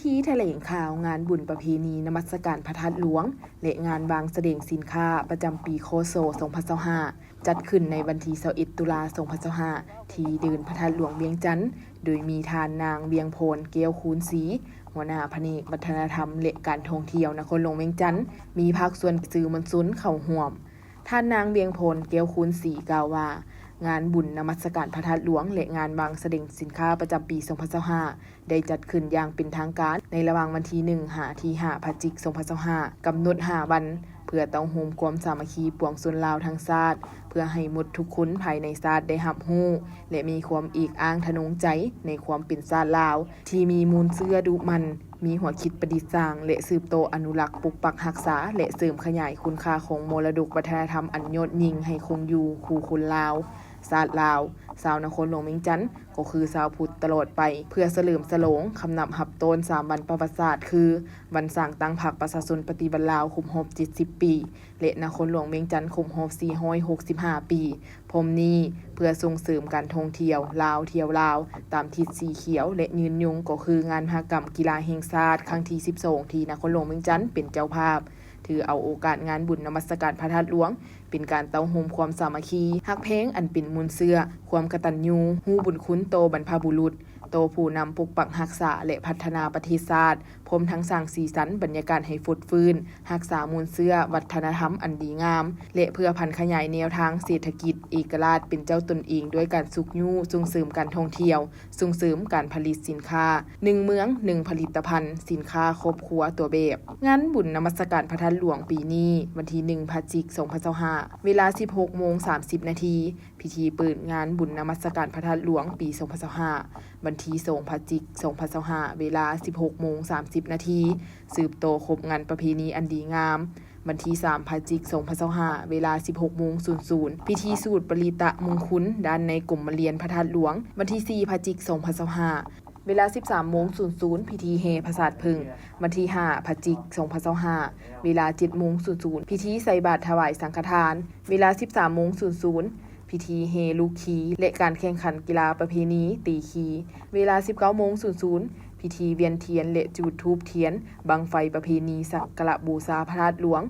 ທີ່ຖະແຫຼງຂ່າວງານບຸນປະເພນີນະມັດສະການພະທາດຫຼວງ ແລະ ງານວາງສະແດງສິນຄ້າປະຈຳປີ ຄ.ສ. ສອງພັນຊາວຫ້າ ຈັດຂຶ້ນໃນວັນທີ ຊາວເອັດ ຕຸລາ ສອງພັນຊາວຫ້າ ທີ່ເດີ່ນພະທາດຫຼວງວຽງຈັນ ໂດຍມີທ່ານນາງ ວຽງພອນ ແກ້ວຄູນສີ ຫົວໜ້າພະແນກວັດທະນະທຳ ແລະ ການທ່ອງທ່ຽວນະຄອນຫຼວງວຽງຈັນ, ມີພາກສ່ວນສື່ມວນຊົນເຂົ້າຮ່ວມ. ທ່ານນາງ ວຽງພອນ ແກ້ວຄູນສີ ກ່າວວ່າ ງານບຸນນະມັດສະການພະທາດຫຼວງ ແລະ ງານວາງສະແດງສິນຄ້າປະຈຳປີ ສອງພັນຊາວຫ້າ ໄດ້ຈັດຂຶ້ນຢ່າງເປັນທາງການໃນລະຫວ່າງວັນທີ ໜຶ່ງ ຫາ ທີ ຫ້າ ພະຈິກ ສອງພັນຊາວຫ້າ ກຳນົດ ຫ້າ ວັນ ເພື່ອເຕົ້າໂຮມຄວາມສາມັກຄີປວງຊົນລາວທັງຊາດ ເພື່ອໃຫ້ໝົດທຸກຄົນພາຍໃນຊາດໄດ້ຮັບຮູ້ ແລະ ມີຄວາມເອກອ້າງທະນົງໃຈໃນຄວາມເປັນຊາດລາວ ທີ່ມີມູນເຊື້ອດຸໝັ່ນ, ມີຫົວຄິດປະດິດສ້າງ ແລະ ສືບຕໍ່ອະນຸລັກ, ປົກປັກຮັກສາ ແລະ ເສີມຂະຫຍາຍຄຸນຄ່າຂອງມໍລະດົກວັດທະນະທຳອັນຍອດຍິ່ງໃຫ້ຄົງຢູ່ຄູ່ຄົນລາວ, ຊາດລາວ, ຊາວນະຄອນຫຼວງວຽງຈັນ ກໍຄືຊາວພຸດຕະຫຼອດໄປ ເພື່ອສະເຫຼີມສະຫຼອງຄຳນັບຮັບຕ້ອນສາມວັນປະຫວັດສາດ ຄື ວັນສ້າງຕັ້ງພັກປະຊາຊົນປະຕິວັດລາວຄົບຮອບເຈັດສິບປີ ແລະ ນະຄອນຫຼວງວຽງຈັນຄົບຮອບສີ່ຮ້ອຍຫົກສິບຫ້າປີ. ພ້ອມນີ້ ເພື່ອສົ່ງເສີມການທ່ອງທ່ຽວ ລາວທ່ຽວລາວ ຕາມທິດສີຂຽວ ແລະ ຍືນຍົງ ກໍຄືງານມະຫະກຳກິລາແຫ່ງຊາດຄັ້ງທີສິບສອງ ທີ່ນະຄອນຫຼວງວຽງຈັນເປັນເຈົ້າພາບ ຖືເອົາໂອກາດງານບຸນນະມັດສະການພະທາດຫຼວງ ເປັນການເຕົ້າໂຮມຄວາມສາມັກຄີ, ຮັກແພງອັນເປັນມູນເຊື້ອ, ຄວາມກະຕັນຍູ, ຮູ້ບຸນຄຸນຕໍ່ບັນພະບຸລຸດ, ຕໍ່ຜູ້ນຳປົກປັກຮັກສາ ແລະ ພັດທະນາປະເທດຊາດ, ພ້ອມທັງສ້າງສີສັນບັນຍາກາດໃຫ້ຟົດຟື້ນ, ຮັກສາມູນເຊື້ອວັດທະນະທຳອັນດີງາມ ແລະ ເພື່ອຜັນຂະຫຍາຍແນວທາງເສດຖະກິດເອກະລາດເປັນເຈົ້າຕົນເອງ ດ້ວຍການຊຸກຍູ້ສົ່ງເສີມການທ່ອງທ່ຽວ, ສົ່ງເສີມການຜະລິດສິນຄ້າ ໜຶ່ງເມືອງ ໜຶ່ງຜະລິດຕະພັນ ສິນຄ້າຄອບຄົວຕົວແບບ. ງານບຸນນະມັດສະການພະທາດຫຼວງປີນີ້ ວັນທີ ໜຶ່ງ ພະຈິກ ສອງພັນຊາວຫ້າ ເວລາ ສິບຫົກໂມງ ສາມສິບນາທີ, ພິທີເປີດງານບຸນນະມັດສະການພະທາດຫຼວງປີ ສອງພັນຊາວຫ້າ ວັນທີ ສອງ ພະຈິກ ສອງພັນຊາວຫ້າ ເວລາ ສິບຫົກໂມງ ສາມສິບນາທີ, ສືບຕໍ່ຄົບງານປະເພນີອັນດີງາມ ວັນທີ ສາມ ພະຈິກ ສອງພັນຊາວຫ້າ ເວລາ ສິບຫົກໂມງສູນສູນ ພິທີສູດປະລິຕະມຸງຄຸນດ້ານໃນກົມມະລຽນພະທາດຫຼວງ ວັນທີ ສີ່ ພະຈິກ ສອງພັນຊາວຫ້າ ເວລາ ສິບສາມໂມງສູນສູນ ພິທີແຫ່ຜາສາດເຜິ້ງ ວັນທີ ຫ້າ ພະຈິກ ສອງພັນຊາວຫ້າ ເວລາ ເຈັດໂມງສູນສູນ ພິທີໃສ່ບາດຖວາຍສັງຄະທານ ເວລາ ສິບສາມໂມງສູນສູນ ພິທີແຫ່ລູກຄີ ແລະ ການແຂ່ງຂັນກິລາປະເພນີຕີຄີ ເວລາ ສິບເກົ້າໂມງສູນສູນ ພິທີວຽນທຽນ ແລະ ຈູດທູບທຽນບັ້ງໄຟປະເພນີສັກກາລະບູຊາພະທາດຫຼວງ